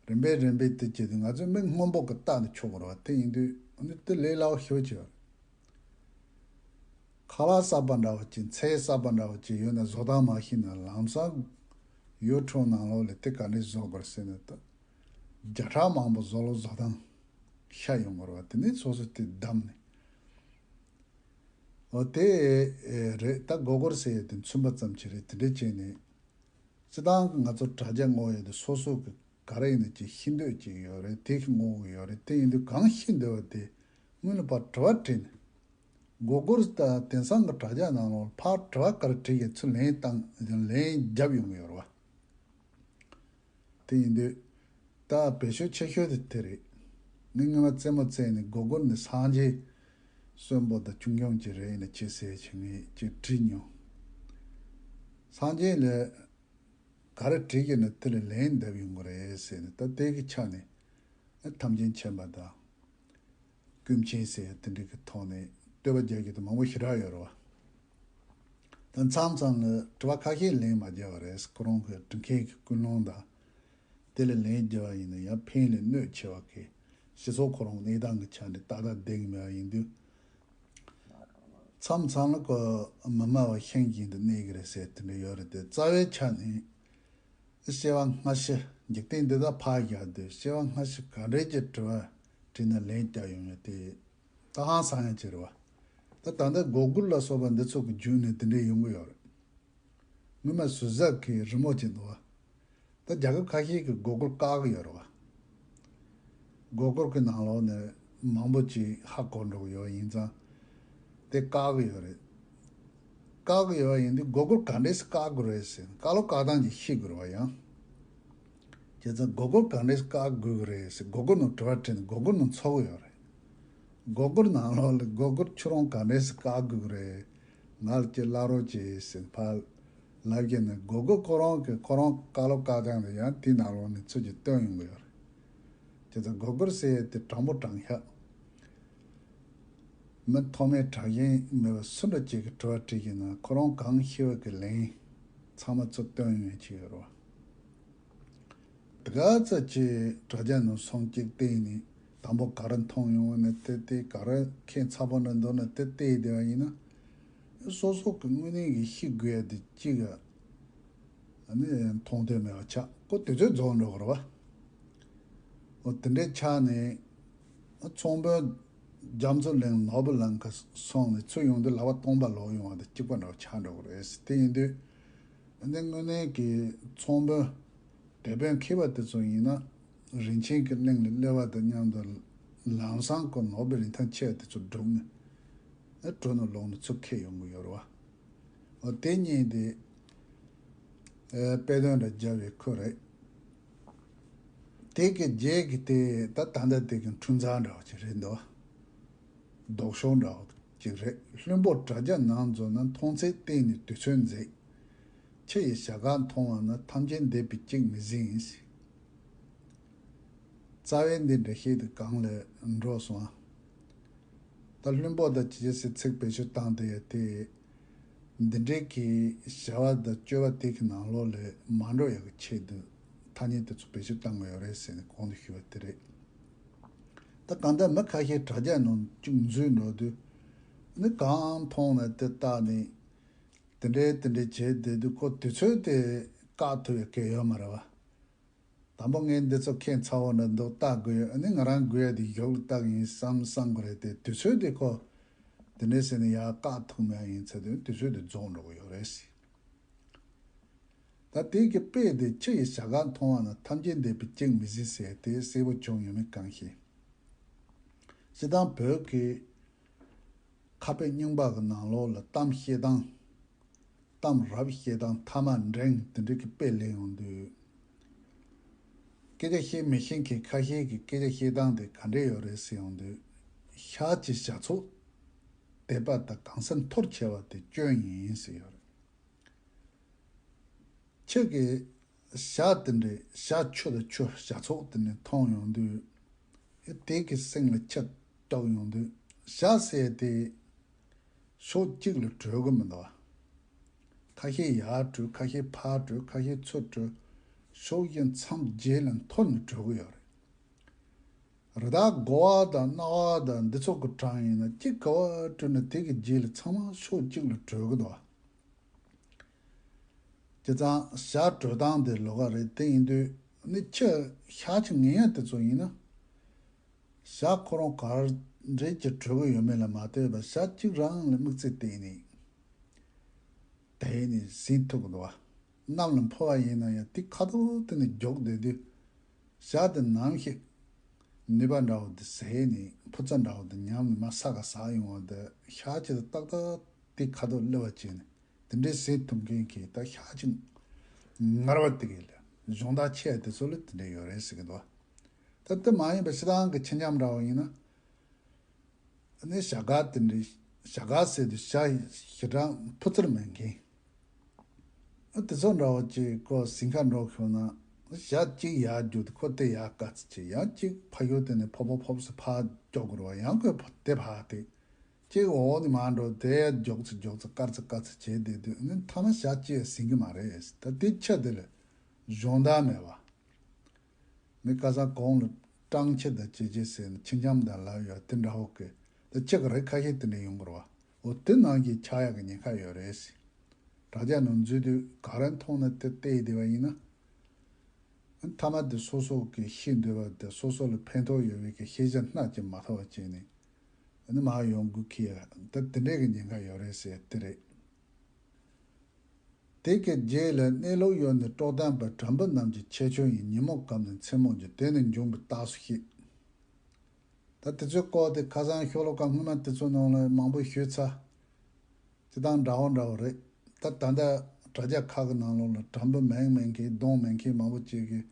རིམ་པས་རིམ་པས་དེ་བྱས་ཏེ་ང་ཚོས་མི་སྔོན་པོ་གི་རྟགས་དེ་ཆོད་པ་རེད་བ། དེ་ཡིན་དུས་ཨ་ནི་དེ་ལས་སླ་བོ་ཞིག་བྱས་པ་རེད། ཁ་ལག་གསར་པ་འདྲ་བོ་ཅིག་ཚལ་གསར་པ་འདྲ་བོ་ཅིག་ཡོད་ན་བཟོ་སྟངས་མ་ཤེས་ན་ལམ་སང་ཡུལ་གྲུ་ནང་ལོགས་ལ་དེ་ག་འདྲས་བཟོ་དགོས་ཟེར་ནས་ད་བརྒྱ་ཕྲག་མང་པོ་བཟོ་ལོ་བཟོ་སྟངས་ཤར་ཡོང་དགོས་རེད་བ། དེ་ནས་སོ་སོ་དེ་བདམས་ནས། འོ་དེ་རེད། ད་སྒོར་སྒོར་ཟེར་ཡས་དེ་མཚོན་པ་ཙམ་ཅིག་རེད། དེ་འདྲས་བྱས་ནས་སྤྱིར་བཏང་གི་ང་ཚོ་དྲ་རྒྱ་བསྔོག་ཡས་དེ་སོ་སོ་གི་ག་རེ་ཡིན་ན་ཅིག་ཤེས་འདོད་ཅིག་ཡོད་རེད། དེ་ཤི་ངོ་བོ་ཡོད་རེད། དེ་ཡིན་དུས་གང་ཤེས་འདོད་པ་དེ་སྔོན་ལ་ཕར་དྲི་བ་དྲིས་ནས། སྒོར་སྒོར་ད་དེང་སང་གི་དྲ་རྒྱ་ནང་ལོགས་ཕར་དྲི་བ་ག་རེ་དྲིས་ཀྱང་ཚུར་ལན་བཏང་ལན་རྒྱབ་ཡོང་གི་ཡོད་རེད་བ། དེ་ཡིན་དུས་ད་བེད་སྤྱོད་ཆེ་ཤོས་དེ་དེ་རེད། ངས་སྔོན་མ་རྩེད་མོ་རྩེས་ནས་སྒོར་སྒོར་ནས་སངས་རྒྱས་གསོན་པོ་དང་ཆུང་ཆུང་ཅིག་རེད་ཡིན་ན་ཅི་ཟེར་ཅིག་ངས་ཅིག་དྲིས་མྱོང་། སངས་རྒྱས་ལ། ག་རེ་བྲིས་ཀྱི་ན་དེ་ལ་ལན་འདེབས་ཡོང་གི་རེད་ཟེར་ནས། ད་དེ་གི་ཆ་ནས་ཐམས་ཅད་མཁྱེན་པ་དང་ཀུན་མཁྱེན་ཟེར་དེ་འདྲ་གི་ཐོག་ནས་བསྟོད་པ་རྒྱག་རྒྱུ་དེ་མང་པོ་ཞེ་དྲག་ཡོད་རེད་བ། ད་མཚམས་མཚམས་ལ་དྲི་བ་ཁ་ཤས་ལན་མ་རྒྱབ་པ་རེད། ཁོ་རང་གི་དྲི་མཁན་གྱི་ཀུན་སློང་དང་དེ་ལ་ལན་རྒྱབ་པ་ཡིན་ན་ཡང་ཕན་ལས་གནོད་ཆེ་བ་གི་སྤྱི་ཚོགས་ཁོ་རང་གནས་སྟངས་ཀྱི་ཆ་ནས་ཏག་ཏག་བསྡད་ཀྱི་མེད་པ་ཡིན་དུས། མཚམས་མཚམས་ལ་ཁོ་མི་སྨྲ་བ་ཤིང་བཞིན་དུ་གནས་ཀྱི་རེད་ཟེར་དེ་འདྲ་ཡོད་རེད་དེ། རྩ་བའི་ཆ་ནས་སྐྱེ་བ་སྔ་ཕྱི་འཇིག་རྟེན་འདི་དག་ཕར་བཞག་སྟེ་སྐྱེ་བ་སྔ་ཕྱི་ག་འདྲས་ཀྱི་དྲི་བ་དྲིས་ན་ལན་རྒྱག་ཡོང་ཡ་དེ་ད་ཧང་སང་ཡ་ཅིག་རེད་བ། ད་ད་ལྟ་སྒོར་སྒོར་ལ་སོགས་པ་འདི་ཚོ་གི་བརྒྱུད་ནས་དེ་འདྲས་ཡོང་གི་ཡོད་རེད། སྔོན་མ་ཟུར་ཟ་གི་རི་མོ་ཅིག་འདུག་བ། ད་རྒྱལ་ཁབ་ཁ་ཤས་ཀྱིས་སྒོར་སྒོར་བཀག་གི་ཡོད་རེད་བ། སྒོར་སྒོར་གྱི་ནང་ལོགས་ནས་མང་པོ་ཅིག་ཧ་གོ་འགྲོ་གི་ཡོད་ཡིན་ཙང་། དེ་བཀག་གི་ཡོད་རེད། བཀག་གི་ཡོད་ཡིན་དུས་སྒོར་སྒོར་ག་འདྲས་སེ་བཀག་དགོས་རེད་ཟེར་ན་བཀག་ལོག་བཀག་སྟངས་ཅིག་ཤེས་དགོས་རེད་བ། ཡང་བྱས་ཙང་སྒོར་སྒོར་ག་འདྲས་སེ་བཀག་དགོས་ཀྱི་རེད་ཟེར་སྒོར་སྒོར་ནང་དྲི་བ་དྲིས་ནས་སྒོར་སྒོར་ནང་འཚོལ་གི་ཡོད་རེད། སྒོར་སྒོར་ནང་ལོགས་ལ་སྒོར་སྒོར་ཁྱོད་རང་ག་འདྲས་སེ་བཀག་དགོས་ཀྱི་རེད། ང་ལ་ཅིག་བསླབ་རོགས་བྱེད་ཟེར་ཕར་ལབ་ཀྱི་ནས་སྒོར་སྒོར་ཁོ་རང་གི་ཁོ་རང་བཀག་ལོག་བཀག་སྟངས་དེ་ཡང་དེའི་ནང་ལོགས་ནས་ཚུར་ཅིག་བཏོན་ཡོང་གི་ཡོད་རེད། དེ་ཚོ་སྒོར་སྒོར་ཟེར་ཡས་དེ་དྲང་པོ་དྲང་ཤག་མི་ཐོག་མའི་དྲག་ཞན་མེད་པ་སུ་འདྲ་ཅིག་གིས་དྲི་བ་དྲིས་ཀྱི་ན་ཁོ་རང་གང་ཤེས་པ་གི་ལན་ཚང་མ་ཚུར་བཏོན་ཡོང་ཡས་ཅིག་ཡོད་རེད་བ། དེ་ག་ཚོད་ཅིག་དྲ་རྒྱ་ནང་སོང་གཅིག་བལྟས་ནས་དང་པོ་ག་རེ་མཐོང་ཡོང་བ་ནས་དེ་དེ་ག་རེ་ཁྱད་མཚར་པོ་འདྲ་འདུག་ན་དེ་བལྟས་བསྡད་པ་ཡིན་ན། སོ་སོ་གི་དངོས་གནས་ཀྱི་ཤེས་དགོས་ཡ་དེ་གཅིག་ག་ཨ་ནི་མཐོང་ཐོས་མེད་པ་ཆགས་ཁོ་དུས་ཚོད་རྫོགས་འགྲོ་གི་རེད་བ། འོ་དེ་འདྲའི་ཆ་ནས་ཚོང་དཔོན་རྒྱ་མཚོ་གླིང་ནོར་བུ་གླིང་ག་སོང་ནས་ཚུར་ཡོང་དུས་ལག་པ་སྟོང་པ་ལོག་ཡོང་བ་དང་གཅིག་པ་འདྲ་བ་ཆགས་འགྲོ་གི་རེད། དེ་ཡིན་དུས་ཨ་ནི་དངོས་གནས་ཀྱི་ཚོང་དཔོན་དེད་དཔོན་མཁས་པ་དེ་ཚོ་ཡིན་ན་རིན་ཆེན་གྱི་གླིང་ལ་སླེབས་པ་དང་མཉམ་དུ་ལམ་སང་ཁོ་ནོར་བུའི་རིན་ཐང་ཆེ་བ་དེ་ཚོ་བསྒྲུབས་ནས་གྲོ་ནས་ལོག་ནས་ཚུར་འཁྱེར་ཡོང་གི་ཡོད་རེད་བ། འོ་དེ་གཉིས་དེ་ཨ་དཔེ་དོན་འདྲ་རྒྱབ་པའི་ཁུལ་རེད། དེ་གི་རྗེས་ཀྱི་དེ་ད་ད་ལྟ་དེ་གི་འཁྲུན་ཚར་འདྲ་བ་ཅིག་རེད་འདུག་ལྡོག་ཕྱོགས་འདྲ་བ་ཅིག་རེད། ལྷུན་པོ་དྲ་རྒྱ་ནང་འཛུལ་ན་མཐོང་ཚད་བལྟས་ནས་དུས་ཚོད་འཛེགས། ཁྱི་ཡི་བྱ་དགའ་མཐོང་བ་ན། ཐམས་ཅད་འདས་པའི་གཅིག་མི་ཟིན་ཟེར། རྩ་བའི་འདི་འགྲེལ་བཤད་དེ་གང་ལ་འགྲོ་སོང་ཨ། ད་བླུན་པོ་དང་ཅི་བྱེད་ཟེར་ཚིག་བེད་སྤྱོད་བཏང་དེ་ཡ་དེ། འདི་འདྲའི་གི་བྱ་བ་དང་སྤྱོད་པ་དེ་གི་ནང་ལོགས་ལ་མ་འགྲོ་ཡ་གི་ཆེད་དུ་ཐ་སྙད་དེ་ཚོ་བེད་སྤྱོད་བཏང་གི་ཡོད་རེད་ཟེར་ནས་གོང་དུ་ཞུས་པ་དེ་རེད། ད་གང་ལྟར་མི་ཁ་ཤས་དྲ་རྒྱ་ནང་བཅུག་འཛུལ་འགྲོ་དུས། ནི་གང་མཐོང་ན་དེ་བལྟས་ནས། དེ་འདྲའི་དེ་འདྲའི་བྱས་བསྡད་དུས་ཁོ་དུས་ཚོད་དེ་བཀག་ཐུབ་ཡ་གལ་ཡོད་མ་རེད་བ། དང་པོ་ངས་འདི་ཚོ་ཁྱད་མཚར་བོ་འདྲ་འདུག་ལྟ་དགོས་ཡོད། ཨ་ནི་ང་རང་དགོས་ཡ་དེ་གཞུག་ལ་ལྟ་གི་ཡིན་བསམ་བསམ་གི་རེད་དེ། དུས་ཚོད་དེ་ཁོ་དེ་འདྲའི་ཟེར་ནས་ཡར་བཀག་ཐུབ་མེད་ཡིན་ཚེ་དུས་ཚོད་དེ་རྫོགས་འགྲོ་གི་ཡོད་རེད་ཟེར། ད་དེ་གི་དཔེ་དེ་ཁྱི་ཡི་བྱ་དགའ་མཐོང་བ་ན། ཐམས་ཅད་འདས་པའི་གཅིག་མི་ཟིན་ཟེར་དེ་གསལ་པོ་བྱུང་ཡོད་མེད་གང་ཤེས། སྤྱིར་བཏང་བོད་ཀྱི་ཁ་དཔེ་རྙིང་པ་གི་ནང་ལོགས་ལ་གཏམ་བཤད་སྟངས། གཏམ་རབ་བཤད་སྟངས། ཐ་མ་འགྲེང་དེ་འདྲ་གི་དཔེ་ལེན་ཡོང་དུས། སྐད་ཆ་བཤད་མི་ཤེས་མཁན་ཁ་ཤས་ཀྱིས་སྐད་ཆ་བཤད་སྟངས་དེ་ག་འདྲས་ཡོད་རེད་ཟེར་ཡོང་དུས། ཤར་གྱི་བྱ་ཚོགས་དད་པ་དང་གང་སར་འཐོར་ཆེ་བ་དེ་སྐྱོན་ཡིན་ཟེར་ཡོད་རེད། ཁྱི་གིས་བྱ་དེ་འདྲའི་བྱ་ཁྱུ་དང་ཁྱུ་བྱ་ཚོགས་དེ་འདྲ་མཐོང་ཡོང་དུས། དེ་གི་སེམས་ལ་ཁྱི་གཏོགས་ཡོང་དུས། བྱ་ཟེར་དེ་ཕྱོགས་གཅིག་ལ་བྲོས་གི་མི་འདུག་བ། ཁ་ཤས་ཡར་བྲོས། ཁ་ཤས་ཕར་བྲོས། ཁ་ཤས་ཚུར་བྲོས། ཕྱོགས་བཞི་མཚམས་བརྒྱད་ལ་འཐོར་ནས་བྲོས་གི་ཡོད་རེད། རི་དྭགས་དགོ་བ་དང་གནའ་བ་དང་འདི་ཚོ་གི་གྲངས་ཡིན་ན། གཅིག་ག་བ་བྲོས་ན་དེ་གི་རྗེས་ལ་ཚང་མ་ཕྱོགས་གཅིག་ལ་བྲོས་གི་འདུག་བ། བྱས་ཙང་བྱ་བྲོས་སྟངས་དེ་ལོགས་ཀ་རེད། དེ་ཡིན་དུས་ནི་ཁྱི་ཤ་ཆུ་ངན་ཡ་དེ་ཚོ་ཡིན་ན། བྱ་ཁོ་རང་ག་འདྲས་ཀྱི་བྲོས་གི་ཡོད་མེད་ལ་མ་ལྟོས་པར། བྱ་གཅིག་རང་ལ་མིག་རྩེ་བལྟས་ནས་དེད་ནས་ཟིན་ཐུབ་གི་འདུག་བ། གནམ་ལ་འཕུར་བ་ཡིན་ན་ཡང་དེ་ཁ་ཐོག་དེ་ནས་རྒྱུག་བསྡད་དུས། བྱ་དེ་ནམ་ཞིག་ནུས་པ་འདྲ་བོ་དེ་ཟད་ནས་ཕུ་རྩ་འདྲ་བོ་དེ་ཉམས་ནས་མར་ས་ག་ཟག་ཡོང་བ་དེ། ཤ་ཆུ་དེ་ཏག་ཏག་དེ་ཁ་ཐོག་སླེབས་པ་བྱས་ནས། དེ་འདྲའི་ཟིན་ཐུབ་མཁན་གྱི་ད་ཤ་ཆུ་ངར་བ་དེ་གི་ལ་གཞོང་བདག་ཆེ་བ་དེ་ཚོ་ལ་དེ་འདྲ་ཡོད་རེད་ཟེར་གི་འདུག་ད་དེ་མ་ཡིན་པ་སྤྱིར་བཏང་གི་ཁྱི་འཁྱམ་འདྲ་བོ་ཡིན་ན། ནི་བྱ་དགའ་དེ་འདྲའི་བྱ་དགའ་ཟེར་དུས་བྱ་ཞེ་དྲག་ཕུ་རྩ་མེད་མཁན། ཨ་དེ་ཚོ་འདྲ་བོ་ཅིག་ཁོ་ཟིན་ཁ་འགྲོ་ཤོར་ན། བྱ་གཅིག་ཡར་རྒྱུག་དུས་ཁོ་དེ་ཡར་བཀག་ཙམ་བྱས། ཡང་གཅིག་ཕར་ཡུལ་དེ་ནས་ཕོབ་ཕོབ་ཕོབ་ཟེར་ཕར་རྒྱུག་དགོས་རེད་བ། ཡང་ཁོས་དེ་ཕར་དེད། གཅིག་འོག་ནས་མར་འགྲོ། དེ་ཡར་རྒྱུག་ཙམ་རྒྱུག་ཙམ་བཀག་ཙམ་བཀག་ཙམ་བྱས་བསྡད་དུས་ནི་མཐའ་མ་བྱ་གཅིག་ཡང་ཟིན་གི་མ་རེད། ད་དེ་ཁྱི་དེ་ལ་གཞོང་བདག་མེད་བ། མི་ཁ་སང་གོང་ལ་སྤྲང་ཁྱི་དང་བྱེད་ཅེས་ཟེར་ནས་ཁྱི་འཁྱམ་དང་ལབ་ཡོད་དེ་འདྲ་བོ་གི། ད་ཁྱི་ག་རེ་ཁ་ཤས་དེ་འདྲ་ཡོང་གི་རེད་བ། འོ་དེ་ནང་བཞིན་ཆགས་ཡག་གི་ཉེན་ཁ་ཡོད་རེད་ཟེར། དྲ་རྒྱ་ནང་འཛུལ་དུས་ག་རེ་མཐོང་ན་དེ་བལྟས་བསྡད་པ་ཡིན་ན། མཐའ་མ་དེ་སོ་སོ་གི་ཤེས་འདོད་པ་དེ། སོ་སོ་ལ་ཕན་ཐོགས་ཡོད་པའི་གི་ཤེས་བྱ་སྣ་གཅིག་མ་ཐོབ་པ་བྱས་ནས། ཨ་ནི་མར་ཡོང་དགོས་ཁེལ་ཡ་ད་དེ་འདྲས་ཀྱི་ཉེན་ཁ་ཡོད་རེད་ཟེར་དེ་རེད། དེ་གི་རྗེས་ལ། གནས་ལུགས་ཡོད་ནི་གྲོགས་དམ་པ། དྲན་པ་རྣམས་ཀྱི་ཁྱད་ཆོས་ཡིན། ཉོན་མོངས་སྐམ་ནི་མཚན་མོ་འགྱུར། དེ་ནི་འབྱུང་པའི་རྟགས་སུ་བཤད། ད་དེ་ཚོའི་སྐོར་དེ་ཁ་སང་ཤོ་ལོ་ཀ་སྔོན་མ་དེ་ཚོའི་ནང་ལ་མང་པོ་ཞུས་ཚར། སྤྱིར་བཏང་འདྲ་བོ་འདྲ་བོ་རེད། ད་ད་ལྟ་དྲ་རྒྱ་ཁག་གི་ནང་ལོགས་ལ་དྲན་པ་མེད་མཁན་གྱི་གདོང་མེད་མཁན་མང་པོ་ཅིག་གིས།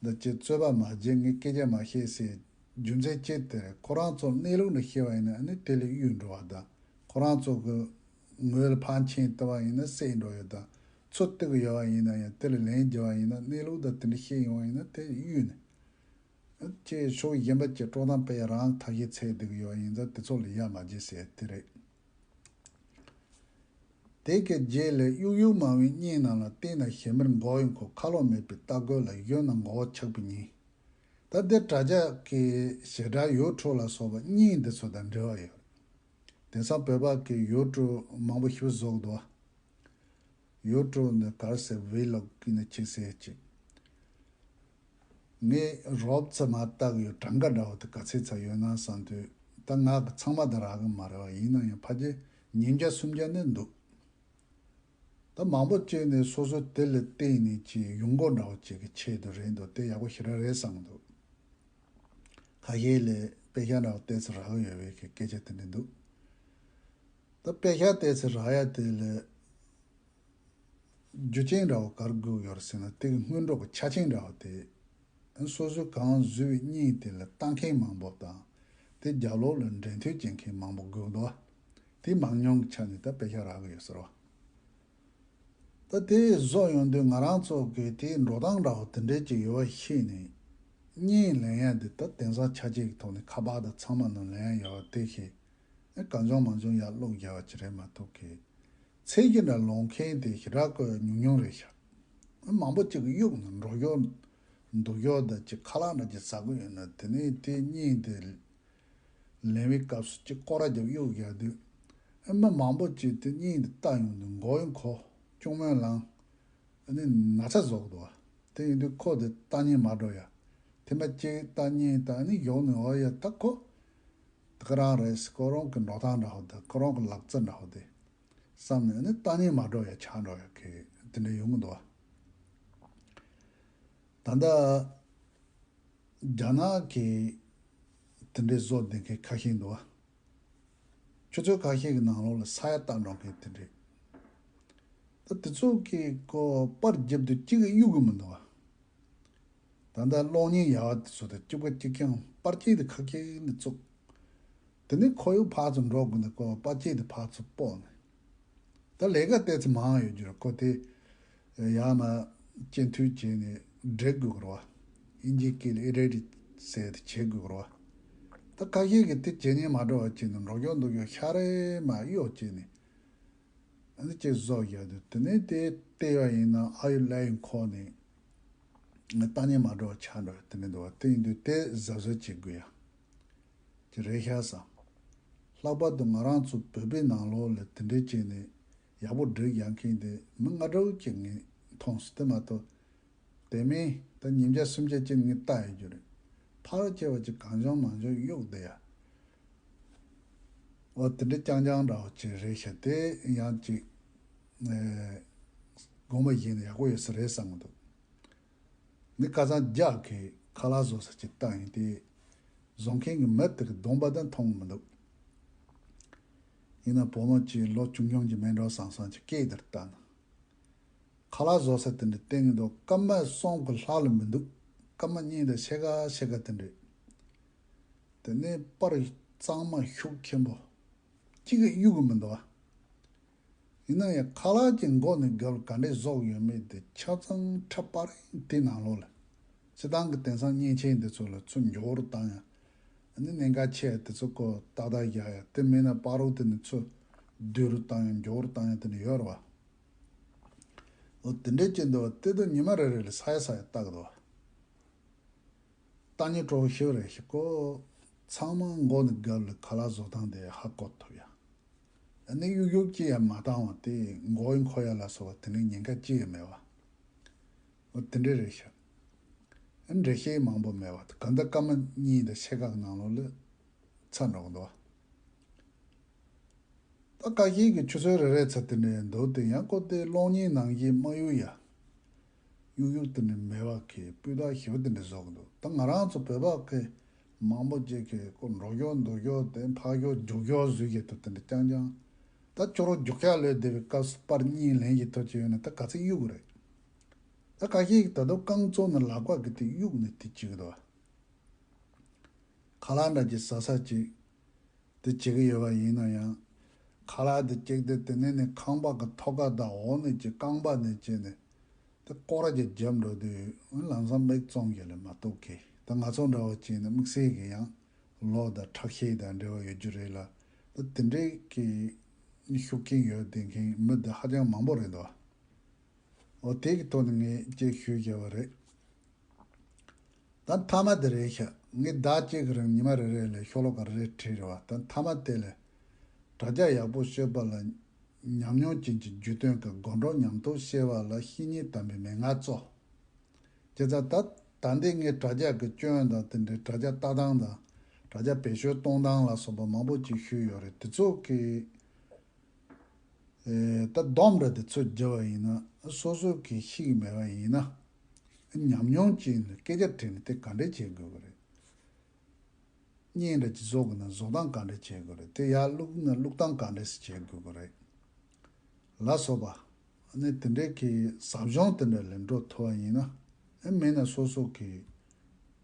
འདི་ཅི་རྩོད་པ་མ་བྱེད། ངས་སྐད་ཆ་མ་བཤད་ཟེར། རྒྱུ་མཚན་ཅི་དེ་རེད། ཁོ་རང་ཚོ་གནས་ལུགས་འདྲ་ཤེས་པ་ཡིན་ན་ཨ་ནི་དེ་ལས་གཡོལ་འགྲོ་བ་དང་། ཁོ་རང་ཚོ་གི་ངོས་ལ་ཕར་མཆན་བཏབ་པ་ཡིན་ན་བསད་འགྲོ་ཡ་དང་། ཚུར་གཏུག་གི་ཡོད་པ་ཡིན་ན་ཡང་དེ་ལ་ལན་རྒྱག་པ་ཡིན་ན། གནས་ལུགས་དང་དེ་འདྲ་ཤེས་ཡོང་བ་ཡིན་ན་དེ་གཡོལ་ནས། ཅེས་ཕྱོགས་གཞན་པ་གྱི་དཀྲོག་གཏམ་སྤེལ་ཡ་རང་ཐབས་ཤེས་འཚོལ་བསྡད་ཀྱི་ཡོད་པ་ཡིན་ཙང་དེ་ཚོ་ལ་ཡ་མ་བྱེད་ཟེར་དེ་རེད། དེ་གི་རྗེས་ལ་གཡུག་གཡུག་མང་བའི་སྙིང་ནང་ལ། བལྟས་ན་ཞེ་མེར་འགོག་ཡོང་ཁུག་ཁ་ལོག་མེད་པའི་ལྟ་གོས་ལ། གཞོན་ན་མགོ་བོ་ཆག་པའི་སྙིང་། ད་འདི་དྲ་རྒྱ་གི་ཞེ་དྲག་ཡོ་ཊུབ་ལ་སོགས་པ་སྙིང་འདི་ཚོ་དང་འབྲེལ་བ་ཡོད་རེད། དེང་སང་བོད་པ་གི་ཡོ་ཊུབ་མང་པོ་ཞིག་བཟོ་གི་འདུག་བ། ཡོ་ཊུབ་ནི་ག་རེ་ཟེར། བི་ལོག་གི་ནི་ཅིག་ཟེར་ཅིག་ངས་རོབ་ཙམ་མ་ལྟ་གི་ཡོད། གྲངས་ཀ་འདྲ་བོ་དེ་ག་ཚད་ཙམ་ཡོད་ན་བསམ་དུས། ད་ང་གི་ཚང་མ་དེ་རག་གི་མ་རེད་བ། ཡིན་ན་ཡང་ཕལ་ཆེར་ཉིས་བརྒྱ་སུམ་བརྒྱ་ནི་འདུག་ད་མང་པོ་བྱས་ནས་སོ་སོ་དེ་ལ་བརྟེན་ནས་ཅིག་ཡོང་སྒོ་འདྲ་བོ་ཅིག་གི་ཆེད་དུ་རེད་འདུག་དེ་ཡག་པོ་ཞེ་དྲག་རེད་བསམ་གི་འདུག་ཁ་ཤས་ལ་དཔེ་ཆ་འདྲ་བོ་ཏོག་ཙམ་རག་གི་ཡོད་པའི་གི་སྐད་ཆ་དེ་འདྲ་འདུག་ད་དཔེ་ཆ་ཏོག་ཙམ་རག་ཡ་དེ་ལ་རྒྱུ་རྐྱེན་འདྲ་བོ་ག་རེ་དགོས་ཡོད་རེད་ཟེར་ན། དེ་གི་སྔོན་འགྲོ་གི་ཆ་རྐྱེན་འདྲ་བོ་དེ། སོ་སོའི་གང་བཟོས་པའི་སྙིང་དེ་ལ་ལྟ་མཁན་མང་པོ་དང་། དེ་རྒྱབ་ལོགས་ལ་འགྲན་རྩོད་བྱེད་མཁན་མང་པོ་དགོས་འདུག་དེ་མང་ཉུང་གི་ཆ་ནས་ད་དཔེ་ཆ་རག་གི་ཡོད་ཟེར་བ། ད་དེ་བཟོ་ཡོང་དུས་ང་རང་ཚོ་གི་དེའི་འགྲོ་སྟངས་འདྲ་བོ་དེ་འདྲའི་ཅིག་ཡོད་པ་ཤེས་ནས། གཉེན་ལེན་ཡ་འདི་ད་དེང་སང་ཆ་བྱད་ཀྱི་ཐོག་ནས་ཁ་པར་དང་ཚང་མ་ནང་ལེན་ཡ་ཡོད་པ་དེ་ཤེས། ཨེ་གང་བྱུང་མང་བྱུང་ཡར་བླུགས་བརྒྱབ་པ་ཅིག་རེད་མ་གཏོགས་གི། ཚད་གཞི་འདྲ་ལོངས་མཁན་དེ་ཞེ་དྲག་གི་ཉུང་ཉུང་རེད་ཤག། ཨེ་མང་པོ་ཅིག་གཡུག་ནས་འགྲོ་ཞོར་འདུག་ཞོར་དང་ཅིག་ཁ་ལག་འདྲ་ཅིག་ཟ་གི་ཡོད་ན། དེ་ནས་དེ་གཉེན་དེ་ལེན་པའི་སྐབས་སུ་ཅིག་སྐོར་ར་རྒྱབ་གཡུག་རྒྱག་དུས། ཨེ་མི་མང་པོ་ཅིག་དེ་གཉེན་དེ་ལྟ་ཡོང་དུས་མགོ་ཡང་འཁོར། ཅུང་མོ་ལངས། ཨ་ནི་ན་ཚ་བཟོ་གི་འདུག་བ། དེ་ཡིན་དུས་ཁོ་དེ་ལྟ་ཉན་མ་འགྲོ་ཡ། ཐེངས་མ་གཅིག་ལྟ་ཉན་དང་ཨ་ནི་ཡོང་ནས། འོ་ཡ་ད་ཁོ་དེ་ག་རང་རེད། ཁོ་རང་གི་འགྲོ་སྟངས་འདྲ་བོ་དང་ཁོ་རང་གི་ལག་རྩལ་འདྲ་བོ་དེ་བསམ་ནས། ཨ་ནི་ལྟ་ཉན་མ་འགྲོ་ཡ་ཆགས་འགྲོ་ཡ་གི་དེ་འདྲ་ཡོང་གི་འདུག་བ། ད་ལྟ་རྒྱ་ནག་གི་དེ་འདྲའི་བཟོ་བསྡད་མཁན་ཁ་ཤས་འདུག་བ། ཆུ་ཚོད་ཁ་ཤས་ཀྱི་ནང་ལོགས་ལ་ས་ཡ་ལྟ་འགྲོ་མཁན་དེ་འདྲས། ད་དེ་ཚོ་གིས་ཀོ་པར་རྒྱབ་དུས་གཅིག་གིས་གཡུག་གི་མི་འདུག་བ། ད་ལྟ་གློག་བརྙན་ཡག་པ་དེ་ཚོ་དང་གཅིག་པ་གཅིག་རྐྱང་པར་སྐྱེས་དེ་ཁ་སྐྱེས་ནས་བཙུགས། དེ་ནས་ཁོར་ཡུག་ཕར་ཚུར་འགྲོ་དགོས་ནས་ཀོ་པར་སྐྱེས་དེ་ཕར་ཚུར་སྤོ་ནས། ད་ལས་ཀ་ལྟས་ཚེ་མང་ཡོད་རྒྱུ་རེད། ཁོ་དེ་ཡར་མར་སྤྱི་འཐུས་བྱས་ནས་འགྲིག་དགོས་ཀྱི་རེད་བ། ཨིན་ཇིའི་སྐད་ལ་ཨེ་ཌི་ཊི་ཟེར་དེ་བྱེད་དགོས་ཀྱི་རེད་བ། ད་ཁ་ཤས་ཀྱིས་དེ་བྱེད་ཉན་མ་འགྲོ་བ་བྱས་ནས་འགྲོ་ཞོར་འདུག་ཞོར་ཤ་རེ་མར་གཡོ་བྱས་ནས། ཨ་ནི་ཅིག་བཟོ་བཞག་དུས། དེ་ནས་དེ་བལྟས་པ་ཡིན་ན་ཨ་ཡུ་ལ་ཡུ་འཁོར་ནས་ལྟ་ཉན་མ་འགྲོ་བ་ཆགས་འགྲོ་དེ་འདྲ་འདུག་བ། དེ་ཡིན་དུས་དེ་གཟབ་གཟབ་བྱེད་དགོས་ཡ་ཅིག་རེད་ཤག་བསམ། ལྷག་པར་དུ་ང་རང་ཚོ་བོད་པའི་ནང་ལོགས་ལ་དེ་འདྲའི་བྱས་ནས་ཡག་པོ་སྒྲིག་ཡག་མཁན་དེ་མི་ལྔ་དྲུག་ཅིག་ངས་མཐོང་སོང་། དེ་མ་གཏོགས་དེ་མིན་ད་ཉིས་བརྒྱ་སུམ་བརྒྱ་ཅིག་ངས་ལྟ་ཡོད་རྒྱུ་རེད། ཕལ་ཆེ་བ་ཅིག་གང་བྱུང་མང་བྱུང་གཡུག་བསྡད་ཡ། འོ་དེ་འདྲ་རྐྱང་རྐྱང་འདྲ་བོ་ཅིག་རེད་ཤག། དེ་ཡང་ཅིག་ཨེ་དགོངས་པ་བཞེས་ན་ཡག་པོ་ཡོད་ས་རེད་བསམ་གྱི་འདུག། ངས་ཁ་སང་རྒྱ་གི་ཁ་ལག་བཟོ་ས་ཅིག་བལྟས་ཡིན། དེ་བཟོ་མཁན་གྱི་མི་དེ་གི་གདོང་པ་དེ་མཐོང་གི་མི་འདུག། ཡིན་ན་བུ་མོ་ཅིག་ལོ་ཆུང་ཆུང་ཅིག་མིན་འགྲོ་བསམ་བསམ་ཅིག་སྐད་དེར་བལྟས་ན། ཁ་ལག་བཟོ་ས་དེ་འདྲ་བསྟན་གྱི་འདུག། སྐར་མ་གསུམ་གྱི་ལྷག་ལ་མི་འདུག། སྐར་མ་གཉིས་དང་ཕྱེད་ཀ་ཕྱེད་ཀ་དེ་འདྲ། དེ་ནས་པར་གཙང་མ་ཤུགས་ཆེན་པོ་གཅིག་གིས་གཡུག་གི་མི་འདུག་བ། ཡིན་ན་ཡང་ཁ་ལག་ཅིག་མགོ་ནས་བརྒྱབ་ག་འདྲས་བཟོ་གི་ཡོད་མེད་དེ་ཆ་ཚང་ཁྲ་པར་དེ་ནང་ལོགས་ལ། སྤྱིར་བཏང་གི་དེང་སང་མཉེན་ཆས་འདི་ཚོ་ལ་ཚུར་མགྱོགས་རུ་བཏང་ཡ། ཨ་ནི་གནད་འགག་ཆེ་ཡ་དེ་ཚོ་ཀོ་ཏག་ཏག་བཞག་ཡ། དེ་མིན་ན་པར་རོ་དེ་ནི་ཚུར་བསྡུས་རུ་བཏང་ཡ། མགྱོགས་རུ་བཏང་ཡ་དེ་འདྲ་ཡོད་རེད་བ། འོ་དེ་འདྲས་ཅིག་འདུག་བ། དེ་དང་ཉི་མ་རེ་རེ་ལ་ས་ཡ་ས་ཡ་ལྟ་གི་འདུག་བ། ལྟ་ཉན་སྤྲོ་པོ་ཞེ་པོ་རེད་ཤག་ཀོ། ཚང་མ་མགོ་ནས་བརྒྱབ་ལ་ཁ་ལག་བཟོ་སྟངས་དེ་ཧ་གོ་ཐུབ་ཡ། ཨ་ནི་གཡུག་གཡུག་ཅིག་ཡང་མ་བཏང་བ་དེ་མགོ་ཡང་འཁོར་ཡ་ལ་སོགས་པ་དེ་འདྲའི་ཉེན་ཁ་ཅི་ཡང་མེད་བ། འོ་དེ་འདྲ་རེད་ཤག། ཨ་འགྲེལ་བཤད་མང་པོ་མེད་བ། གང་ལྟར་སྐར་མ་གཉིས་དང་ཕྱེད་ཀ་གི་ནང་ལོགས་ལ་ཚར་འགྲོ་གི་འདུག་བ། ད་ཁ་ཤས་ཀྱིས་ཆུ་ཚོད་རེ་རེ་ཚར་དེ་འདྲ་འདུག་སྟེ། ཡང་ཀོ་དེ་གློག་བརྙན་ནང་བཞིན་མ་གཡུག་ཡ། གཡུག་གཡུག་དེ་འདྲ་མེད་པ་གི་སྤུས་དག་ཞེ་པོ་དེ་འདྲ་བཟོ་གི་འདུག། ད་ང་རང་ཚོ་བོད་པ་གི་མང་པོ་ཅིག་གིས་ཀོ་འགྲོ་ཞོར་འདུག་ཞོར་དེ་ཕར་ཞོར་རྒྱུག་ཞོར་བཟོས་བྱས་ཐུབ་དེ་འདྲ་རྐྱང་རྐྱང་། ད་ཁྱོད་རང་རྒྱུག་ཤར་ལོས་བསྡད་པའི་སྐབས་སུ་པར་གཉིས་ལེན་བྱེད་ཐུབ་ཀྱི་ཡོད་ན་ད་ག་ཚོད་གཡུག་གི་རེད། ད་ཁ་ཤས་ཀྱིས་ད་དུང་རྐང་བཙུགས་ནས་ལག་པ་གིས་དེ་གཡུག་ནས་དེ་བྱེད་ཀྱི་འདུག། ཁ་ལག་འདྲ་ཅིག་ཟ་ས་ཅིག་དེ་བྱེད་ཀྱི་ཡོད་པ་ཡིན་ན་ཡང་། ཁ་ལག་དེ་བཅུག་སྟེ་དེ་ནས་ནི་ཁང་པ་གི་ཐོག་ཁ་དང་འོག་ནས་ཀྱི་རྐང་པ་ནས་བྱས་ནས་དེ་སྐོར་ར་ཅིག་བརྒྱབ་འགྲོ་དུས་ལམ་སང་མིག་བཙུམ་གྱི་ལས་མ་གཏོགས་གི། ད་ང་ཚོ་འདྲ་བོ་བྱས་ན་དམིགས་བསལ་གྱི་ཡང་གློ་དང་ཁྲག་ཤེད་དང་འབྲེལ་བ་ཡོད་རྒྱུ་རེད་ལ། ད་དེ་འདྲའི་གི་ཤུགས་རྐྱེན་ཡོད་བསྡད་མཁན་མི་དེ་ཧ་ཅང་མང་པོ་རེད་འདུག། འོ་དེ་གི་ཐོག་ནས་ངས་ཅིག་ཞུས་བཞག་པ་རེད། ད་མཐའ་མ་དེ་རེད་ཤག། ངས་ཟླ་གཅིག་གི་རིང་ཉི་མ་རེ་རེ་ལ་ཤོ་ལོ་ཀ་རེ་རེ་བྲིས་རེད་བ། ད་མཐའ་མ་དེ་ལ། དྲ་རྒྱ་ཡག་པོ་ཤོད་པ་ལ་ཉམས་མྱོང་ཅན་གྱི་རྒྱུས་སྟོན་གྱི་སྒོ་འགྲོ་ཉམས་རྟོགས་ཤེས་པ་ལ་བཤེས་གཉེན་དམ་པའི་མན་ངག་གཙོ། བྱས་ཙང་ད་ད་འདི་ངས་དྲ་རྒྱ་གི་སྐྱོན་དང་དེ་འདྲའི་དྲ་རྒྱ་ལྟ་སྟངས་དང་། དྲ་རྒྱ་བེད་སྤྱོད་གཏོང་སྟངས་ལ་སོགས་པ་མང་པོ་ཅིག་ཞུས་ཡོད་རེད། དེ་ཚོ་གི་ཨེ་ད་སྡོམ་འདྲ་དེ་ཚོ་བརྒྱབ་པ་ཡིན་ན། སོ་སོ་གིས་ཤེས་ཀྱི་མེད་པ་ཡིན་ན། ཉམས་མྱོང་ཅན་ནས་སྐད་ཆ་དྲིས་ནས་དེ་ག་འདྲས་བྱེད་དགོས་ཀྱི་རེད། བརྙན་འདྲ་ཅིག་བཟོ་དགོས་ན་བཟོ་སྟངས་ག་འདྲས་བྱེད་དགོས་རེད། དེ་ཡར་བླུགས་ན་བླུགས་སྟངས་ག་འདྲས་སེ་བྱེད་དགོས་ཀྱི་རེད། ལ་སོགས་པ། ཨ་ནི་དེ་འདྲའི་གི་ཟབ་སྦྱོང་དེ་འདྲ་ལས་འགྲོ་ཐུབ་པ་ཡིན་ན། ཨེ་མིན་ན་སོ་སོ་གི་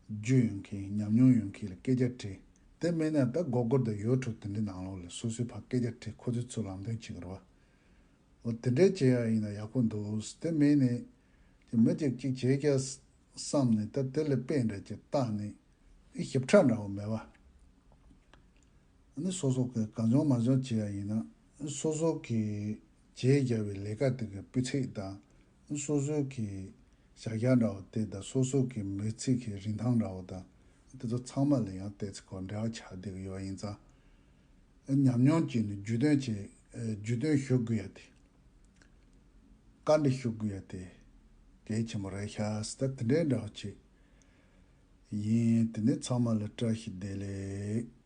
རྒྱུས་ཡོད་མཁན་ཉམས་མྱོང་ཡོད་མཁན་ལ་སྐད་ཆ་དྲིས། དེ་མིན་ན་ད་གུ་གུལ་དང་ཡུ་ཊུབ་དེ་འདྲའི་ནང་ལོགས་ལ་སོ་སོས་ཕར་སྐད་ཆ་དྲིས། ཁོ་ཚོས་ཚུར་ལམ་སྟོན་བྱེད་ཀྱི་རེད་བ། འོ་དེ་འདྲའི་བྱེད་ཡ་ཡིན་ན་ཡག་པོ་འདུག་དེ་མིན་ནས་ཀྱི་མི་གཅིག་གཅིག་བྱེད་རྒྱ་བསམ་ནས་ད་དེ་ལ་དཔེ་འདྲ་ཅིག་བཏགས་ནས་ཨི་ཞིབ་ཕྲ་འདྲ་བོ་མེད་པ། ནི་སོ་སོ་གི་གང་བྱུང་མང་བྱུང་བྱེད་ཡ་ཡིན་ན་སོ་སོ་གི་བྱེད་རྒྱ་བའི་ལས་ཀ་དེ་གི་སྤུས་ཚད་དང་སོ་སོ་གི་བྱ་རྒྱ་འདྲ་བོ་དེ་དང་སོ་སོ་གི་མི་ཚེ་གི་རིན་ཐང་འདྲ་བོ་དང་དེ་ཚོ་ཚང་མ་ལ་ཡང་ཏོག་ཙམ་གོ་འབྲེལ་བ་ཆགས་བསྡད་ཀྱི་ཡོད་ཡིན་ཙང་། ཉམས་མྱོང་བྱས་ནས་རྒྱུས་སྟོན་བྱེད། རྒྱུས་སྟོན་ཞུ་དགོས་ཡ་དེ། བཀའ་འདྲི་ཞུ་དགོས་ཡ་དེ། གལ་ཆེན་པོ་རེད་ཤག་ད་དེ་འདྲའི་འདྲ་བོ་བྱེད། ཡིན། དེ་ནས་ཚང་མ་ལ་བཀྲ་ཤིས་བདེ་ལེགས།